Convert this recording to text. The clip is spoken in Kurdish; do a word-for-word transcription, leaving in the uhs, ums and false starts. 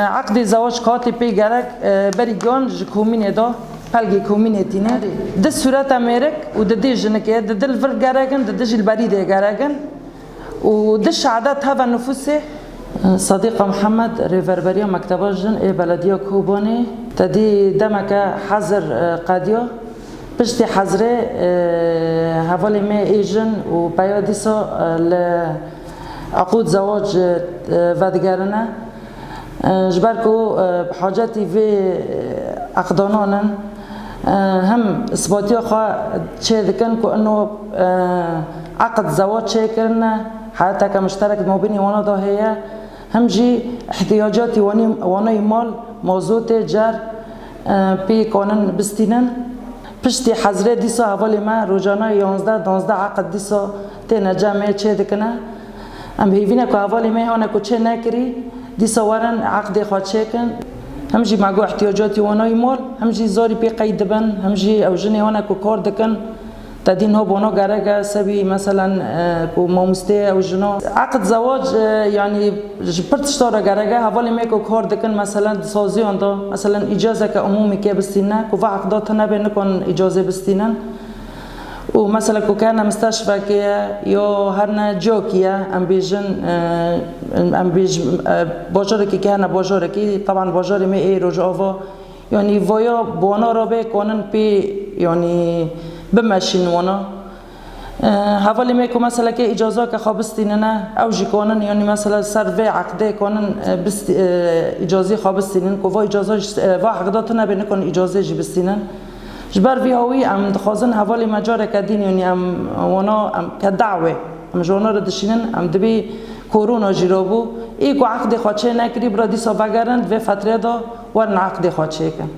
Eqdê zewac katê pê gerek, e, berî giyan ji komînê de, pelgê komînê tîne. Di sûreta mêrik û di dê jinikê, di dil vir gerek in, di dijî li berî dê gerek in. Û di şe'de teva nifûsê. Sadiqa Mihemed, rêverberiya Mekteba Jin ê Belediya Kobanê, te dî demeke hezir, e, qediya. Piştî hezrê, e, hevalê me ê jin û peya dîsa, e, li eqûd zewac, e, vedigerine. E, ji ber ku, e, bi hacetî vê, e, eqdanan in, e, him isbatiya xwe çê dikin ku ino, e, eqd zewac çêkirine, heyeteke mişterek di mabînê wana de heye, him jî ihtiyacatî wanî-, wanayî mal, mazotê, cer, e, pê kanin bistînin. Piştî hezrê dîsa hevalê me rojane yanzdeh danzdeh eqd dîsa têne cem ê çê dikine. Em hêvî ne ku hevalê me hane ku çê nekirî, dîsa werin eqdê xwe çêkin. Him jî me got ihtiyacatî wanayî mal, him jî zarî pê qeyd dibin, him jî ew jinê hane ku kar dikin. Te dî niha bona gerek e, sebî meselen, e, ku mamostê ew jina. Eqd zewac, e, yanî ji pir tişta re gerek e, hevalê me ku kar dikin, meselen di saziyan de, meselen îcazeke umûmî kê bistîne, ku va eqda tune bê nikon îcazê bistînin. Û mesela ku kene misteşfekê ye, yo herne ciyakî ye, em bêjin, e, em bêjin, e, bajarekî ke hene bajarekî, teban bajarê me ê Rojava, yanî vaya bona re bê konin pê, yanî bimeşîn wana. E, hevalê me ku mesela ke îcazake xwe bistînine, ew jî konin, yanî mesela ser vê eqdê konin, e, bistî-, e, îcazî xwe bistînin, ku va îcaza jî, e, va eqda tune bê nikon îcazê jî bistînin. Ji ber vî hawî em dixwazin hevalê me careke din, yanî em wana em ke dawê, em ji wana re dişînin, em dibê korona jî rabû. Ê ku eqdê xwe çê nekirî, bira dîsa vegerin, di vê fetrê de werin eqdê xwe çêkin.